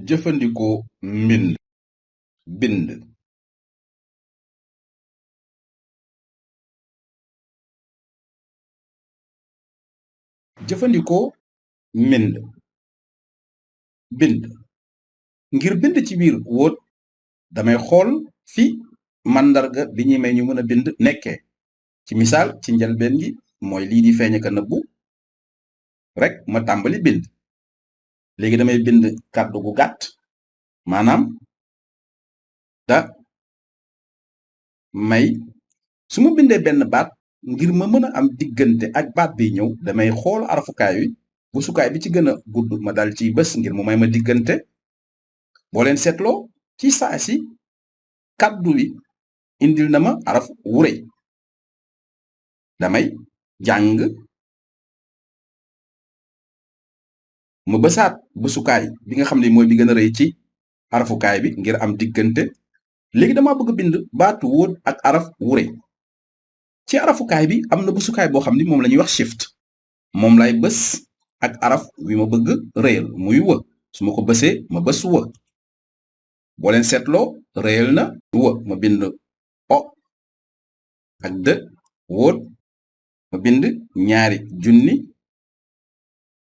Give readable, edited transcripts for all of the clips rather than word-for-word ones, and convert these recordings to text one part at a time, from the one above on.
jëfandikoo mbind bind jëfandikoo mbind bind ngir bind ci biir Word damay xool fi màndarga bi ñuy may ñu mën a bind nekkee ci misaal ci njëlbeen gi mooy lii di feeñ ka nëbbu rek ma tàmbali bind léegi damay bind kàddu gu gàtt maanaam da may su ma bindee benn baat ngir ma mën a am diggante ak baat bi ñëw damay xool arafukaay wi busukaay bi ci gën a gudd ma dal ciy bës ngir mu may ma diggante boo leen seetloo ci saa si kàddu wi indil na ma araf wu rëy damay jàng ma bësaat bësukaay bi nga xam ne mooy bi gën a rëy ci arafukaay bi ngir am diggante léegi dama bëgg bind baatu Word ak araf wu rëy ci arafukaay bi am na bësukaay boo xam ni moom la ñuy wax shift moom lay bës ak araf wi ma bëgg rëyal muy wë su ma ko bësee ma bës wë boo leen seetloo rëyal na wë ma bind o ak dë Word ma bind ñaari junni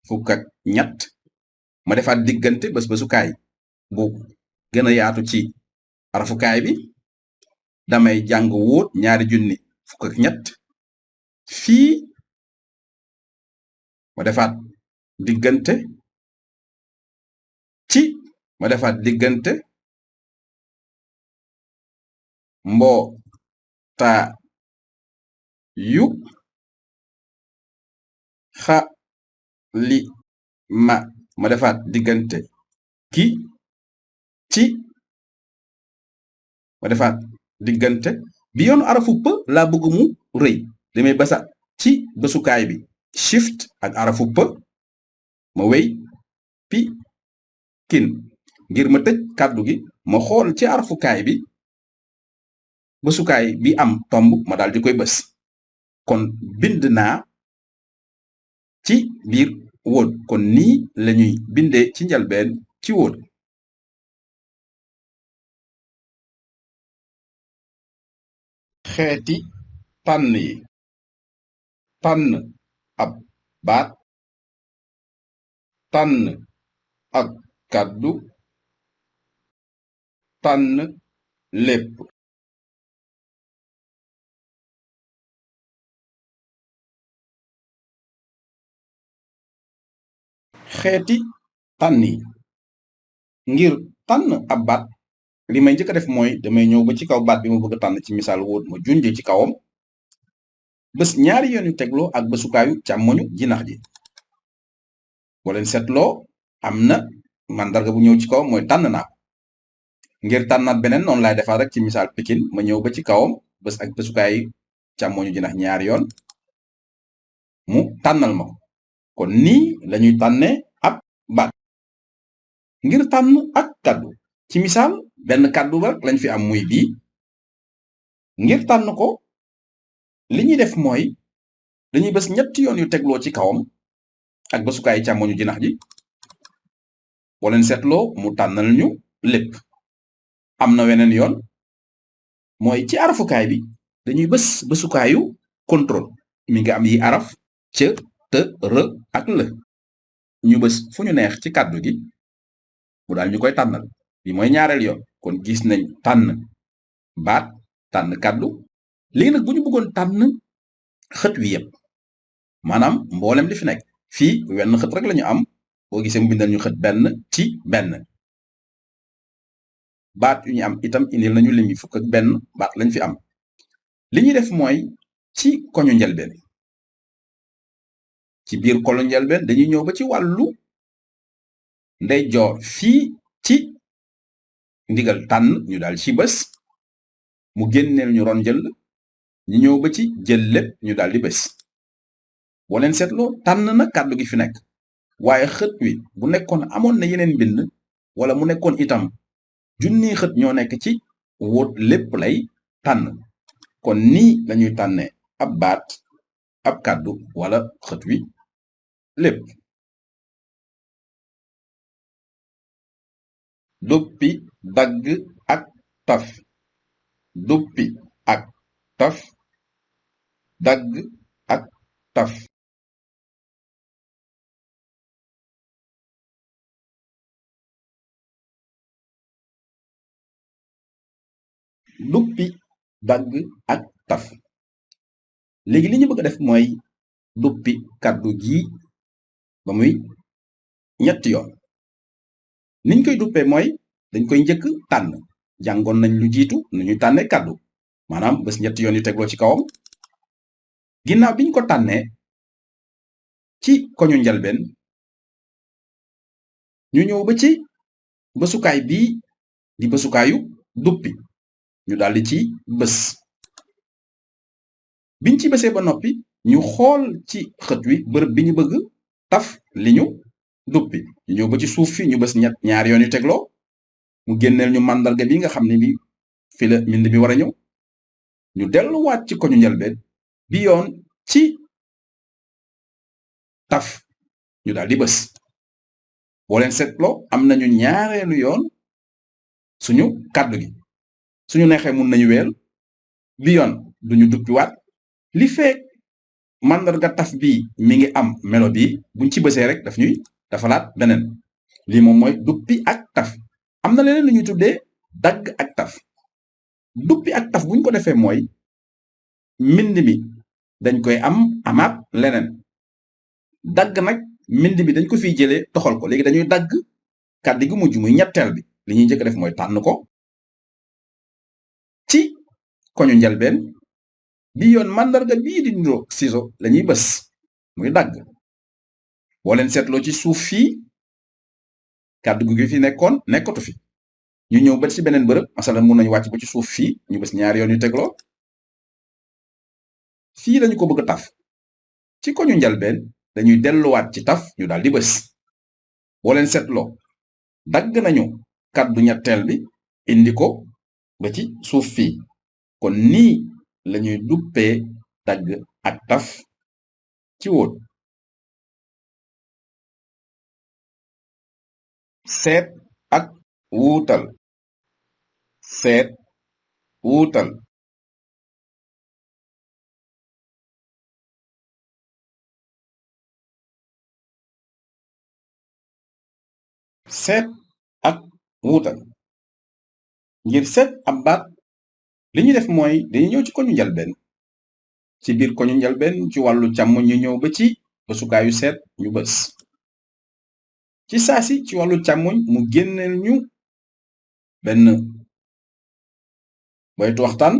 fukk ak ñett ma defaat diggante bës bësukaay bu gën a yaatu ci arafukaay bi damay jàng Word ñaari junni fukk ak ñett fii ma defaat diggante ci ma defaat diggante mbootaayu xalima ma defaat diggante ki ci ma defaat diggante bi yoon arafu p laa bëgg mu rëy damay basaat ci bësukaay bi shift ak arafu p ma wey pi kin ngir ma tëj kàddu gi ma xool ci arafukaay bi bësukaay bi am tomb ma daal di koy bës kon bind naa ci biir Word kon nii lañuy bindee ci njalbeen ci Word xeeti tànn yi tànn ab baat tànn ak kàddu tànn lépp xeeti tànn yi ngir tànn ab baat li may njëkk a def mooy damay ñëw ba ci kaw baat bi ma bëgg a tànn ci misaal Word ma junje ci kawam bés ñaari yoon yu tegloo ak bësukaayu càmmoñu jinax ji boo leen seetloo am na màndarga bu ñëw ci kawam mooy tànn naa ko ngir tànnaat beneen noonu laay defaat rek ci misaal pikin ma ñëw ba ci kawam bés ak bësukaayu càmmoñu jinax ñaari yoon mu tànnal ma ko kon nii lañuy tànnee ab baat ngir tànn ak kàddu ci misaal benn kàddu ba lañ fi am muy bii ngir tànn ko li ñuy def mooy dañuy bës ñetti yoon yu tegloo ci kawam ak bësukaayu càmmoñu jinax ji boo leen seetloo mu tànnal ñu lépp am na weneen yoon mooy ci arafukaay bi dañuy bës bësukaayu contrôle mi nga am yi araf c t r ak l ñu bës fu ñu neex ci kàddu gi mu daal ñu koy tànnal bi mooy ñaareel yoon kon gis nañ tànn baat tànn kàddu léegi nag bu ñu bëggoon tànn xët wi yépp maanaam mboolem li fi nekk fii wenn xët rek lañu am boo gisee mu bindal ñu xët benn ci benn baat yu ñu am itam indil nañu lim yi fukk ak benn baat lañ fi am li ñuy def mooy ci koñu njëlbeen ci biir koñu njëlbeen dañuy ñëw ba ci wàllu ndeyjoor fii ci ndigal tànn ñu daal ci bës mu génneel ñu ron jël ñu ñëw ba ci jël lépp ñu daal di bës boo leen seetloo tànn na kàddu gi fi nekk waaye xët wi bu nekkoon amoon na yeneen mbind wala mu nekkoon itam junni xët ñoo nekk ci Word lépp lay tànn kon nii lañuy tànne ab baat ab kàddu wala xët wi lépp duppi dagg ak taf duppi ak taf dagg ak taf duppi dagg ak taf léegi li ñu bëgg a def mooy duppi kàddu gi ba muy ñetti yoon niñ koy duppee mooy dañ koy njëkk tànn jàngoon nañ lu jiitu nu ñuy tànnee kàddu maanaam bés ñetti yoon yu tegloo ci kawam ginnaaw biñ ko tànnee ci koñu njalbeen ñu ñëw ba ci bësukaay bii di bësukaayu duppi ñu daldi ci bës biñ ci bësee ba noppi ñu xool ci xët wi bërëb bi ñu bëgg taf li ñu duppi ñu ñëw ba ci suuf fi ñu bës ñaari yoon yu tegloo mu génneel ñu màndarga bi nga xam ne bi fi la mbind mi war a ñëw ñu delluwaat ci koñu njalbeen bi yoon ci taf ñu daldi bës boo leen seetloo am nañu ñaareelu yoon suñu kàddu gi suñu neexee mun nañu weel bi yoon duñu duppiwaat li feek màndarga taf bi mi ngi am melo bi buñ ci bësee rek daf ñuy dafalaat beneen lii moom mooy duppi ak taf am na leneen lu ñuy tuddee dagg ak taf duppi ak taf buñ ko defee mooy mbind mi dañ koy amaat leneen dagg nag mbind mi dañ ko fiy jëlee toxal ko léegi dañuy dagg kàddu gi mujj muy ñetteel bi li ñuy njëkk def mooy tànn ko ci koñu njalbeen bi yoon màndarga bii di niroo ciseau lañuy bës muy dagg boo leen seetloo ci suuf fii kàddu gi fi nekkoon nekkatu fi ñu ñëw ba ci beneen bërëb masalan mun nañu wàcc ba ci suuf fii ñu bës ñaari yoon yu tegloo fii lañu ko bëgg taf ci koñu njalbeen dañuy delluwaat ci taf ñu daldi bës boo leen seetloo dagg nañu kàddu ñetteel bi indi ko ba ci suuf fii kon nii lañuy duppee dagg ak taf ci Word seet ak wuutal seet wuutal seet ak wuutal ngir seet ab baat li ñu def mooy dañu ñëw ci koñu njalbeen ci biir koñu njalbeen ci wàllu càmmoñ ñu ñëw ba ci bësukaayu seet ñu bës ci saasi ci wàllu càmmoñ mu génneel ñu benn boytu waxtaan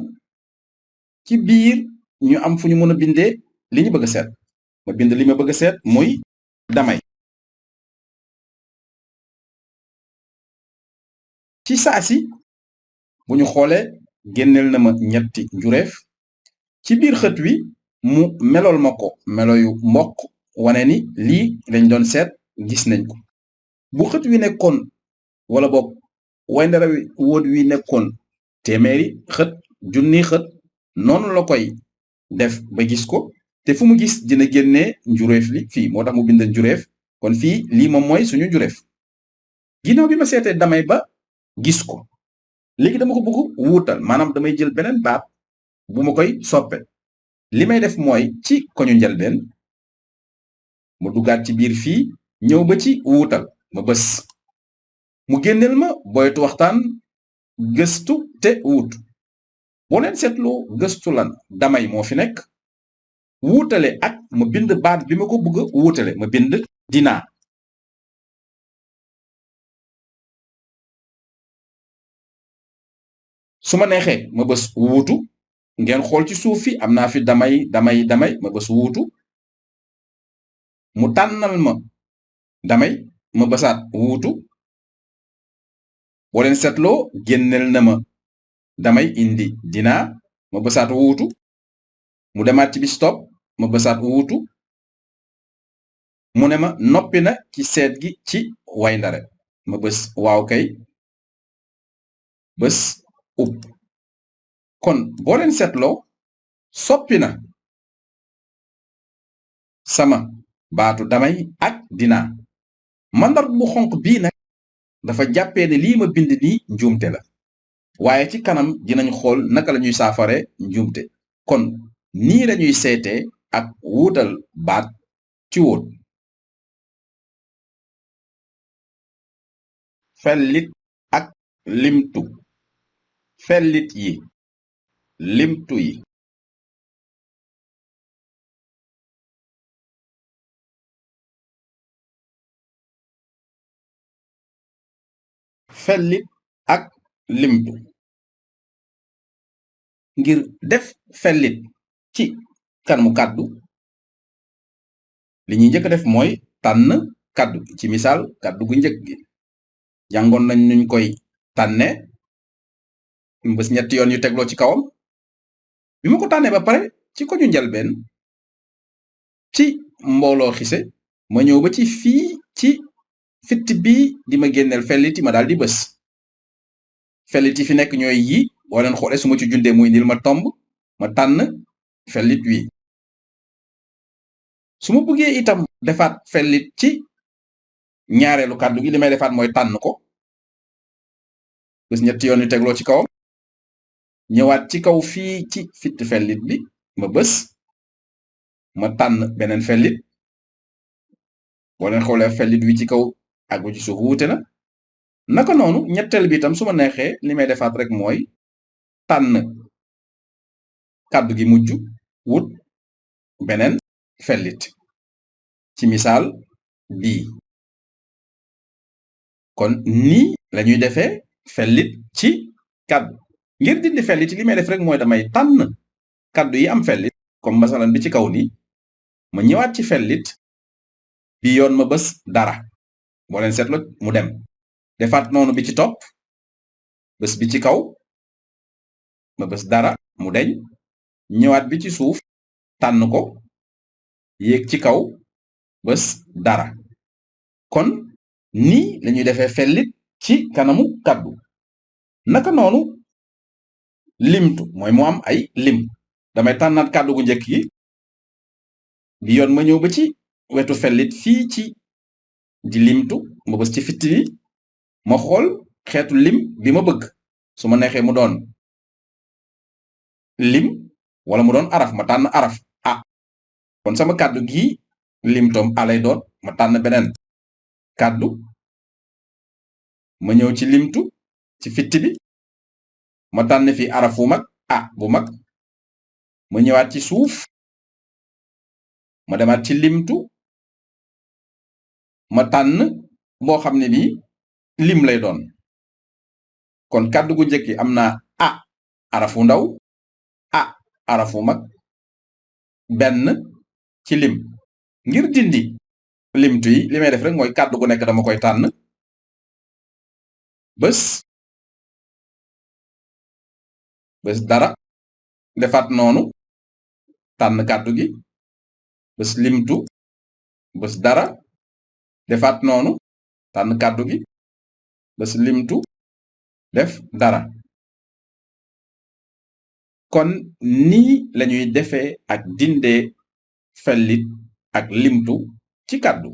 ci biir ñu am fu ñu mën a bindee li ñu bëgg a seet ma bind li ma bëgg a seet muy damay ci saasi bu ñu xoolee génneel na ma ñetti njureef ci biir xët wi mu melool ma ko melo yu mboq wane ni lii lañ doon seet gis nañ ko bu xët wi nekkoon wala boog wayndara Word wi nekkoon téeméeri xët junni xët noonu la koy def ba gis ko te fu mu gis dina génnee njureef li fii moo tax mu bind njureef kon fii lii moom mooy suñu njureef ginnaaw bi ma seetee damay ba gis ko léegi dama ko bëgg wuutal maanaam damay jël beneen baat bu ma koy soppe li may def mooy ci koñu njalbeen mu duggaat ci biir fii ñëw ba ci wuutal ma bës mu génneel ma boytu waxtaan gëstu te wuut boo leen seetloo gëstu lan damay moo fi nekk wuutale ak ma bind baat bi ma ko bëgg a wuutale ma bind dinaa su ma neexee ma bës wuutu ngeen xool ci suuf fi am naa fi damay ma bës wuutu mu tànnal ma damay ma bësaat wuutu boo leen seetloo génneel na ma damay indi dinaa ma bësaat wuutu mu demaat ci bi stop ma bësaat wuutu mu ne ma noppi na ci seet gi ci wayndare ma bës waaw kay bës ub kon boo leen seetloo soppi na sama baatu damay ak dinaa màndarga bu xonq bii nag dafa jàppee ne lii ma bind nii njuumte la waaye ci kanam dinañ xool naka lañuy saafare njuumte kon nii lañuy seetee ak wuutal baat ci Word. fellit ak limtu. fellit yi limtu yi. fellit ak limtu. ngir def fellit ci kanamu kàddu li ñuy njëkk def mooy tànn kàddu ci misaal kàddu gu njëkk gi jàngoon nañ nuñ koy tànne bés ñetti yoon yu tegloo ci kawam bi ma ko tànnee ba pare ci ko ñu njalbeen ci mbooloo xise ma ñëw ba ci fii ci fitt bii di ma génneel fellit yi ma daal di bës fellit yi fi nekk ñooy yi boo leen xoolee su ma ci jundee muy indil ma tomb ma tànn fellit wi su ma bëggee itam defaat fellit ci ñaareelu kàddu gi li may defaat mooy tànn ko bés ñetti yoon yu tegloo ci kawam ñëwaat ci kaw fii ci fitt fellit bi ma bës ma tànn beneen fellit boo leen xoolee fellit wi ci kaw ak bu ci suuf wuute na naka noonu ñetteel bi itam su ma neexee li may defaat rek mooy tànn kàddu gi mujj wut beneen fellit ci misaal bii kon nii lañuy defee fellit ci kàddu ngir dindi fellit li may def rek mooy damay tànn kàddu yi am fellit comme masalan bi ci kaw nii ma ñëwaat ci fellit bi yoon ma bës dara boo leen seetlo mu dem defaat noonu bi ci topp bës bi ci kaw ma bës dara mu deñ ñëwaat bi ci suuf tànn ko yéeg ci kaw bës dara kon nii lañuy defee fellit ci kanamu kàddu naka noonu limtu mooy mu am ay lim damay tànnaat kàddu gu njëkk gi bi yoon ma ñëw ba ci wetu fellit fii ci di limtu ma bës ci fitt yi ma xool xeetu lim bi ma bëgg su ma neexee mu doon lim wala mu doon araf ma tànn araf a kon sama kàddu gi limtoom a lay doon ma tànn beneen kàddu ma ñëw ci limtu ci fitt bi ma tànn fi araf bu mag a bu mag ma ñëwaat ci suuf ma demaat ci limtu ma tànn boo xam ne bii lim lay doon kon kàddu gu njëkk am na a arafu ndaw a arafu mag benn ci lim ngir dindi limtu yi li may def rek mooy kàddu gu nekk dama koy tànn bés dara defaat noonu tànn kàddu gi bés limtu bés dara defaat noonu tànn kàddu gi bés limtu def dara kon nii lañuy defee ak dindee fellit ak limtu ci kàddu